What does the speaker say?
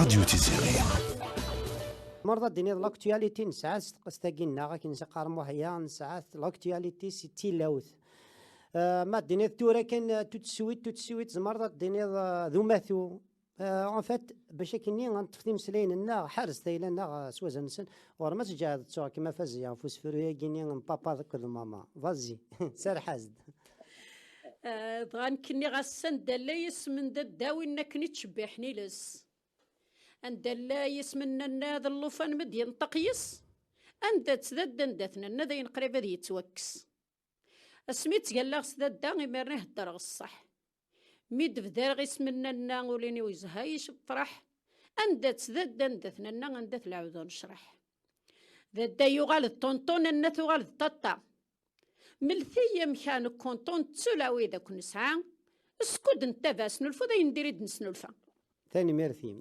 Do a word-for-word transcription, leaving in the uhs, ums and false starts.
Tzemreḍ ad d-tiniḍ l'actualité nesɛa s tqest-agi-nneɣ, akken s qqar Muḥya, nesɛa l'actualité si tilawt. Euh, ma d-tiniḍ tura kan, euh, tout de suite, tout de suite, tzemreḍ ad d-tiniḍ, euh, d umatu. Euh, en fait, bac akkenni ad neṭṭef timeslayin-nneɣ, ḥerz tayla-nneɣ, euh, s wazal-nsen. Ɣur-m ad tǧeɛɛeḍ ttuɣ-kem a Fazi ɣef usefru-agi-nni n papa akked mama. Vas-y, serreḥ-as-d. Euh, dɣa nekk nniɣ-as anda llan yisem n dadda win akken i ttcebbiḥen iles. Anda llan yisem n nanna d llufan mi d-yenṭeq yes. Anda-tt dadda n dat nanna d ayen qrib ad yettwakkes. Asmi ttgallaɣ s dadda, imiren i heddreɣ ṣṣeḥ. Mi d-bdariɣ isem n nanna, ul-iniw yezha yecbeṭraḥ. Anda-tt dadda n dat nanna, anda-t lɛebd unecraḥ? Dadda yuɣal d ṭunṭun, nanna tuɣal d ṭaṭṭa. Mlet-iyi amek ara nekkunṭun d tulawin akk nesɛa. Skud nettaba asnulfu d ayen diri d-nesnulfa. Tanemmirt-im.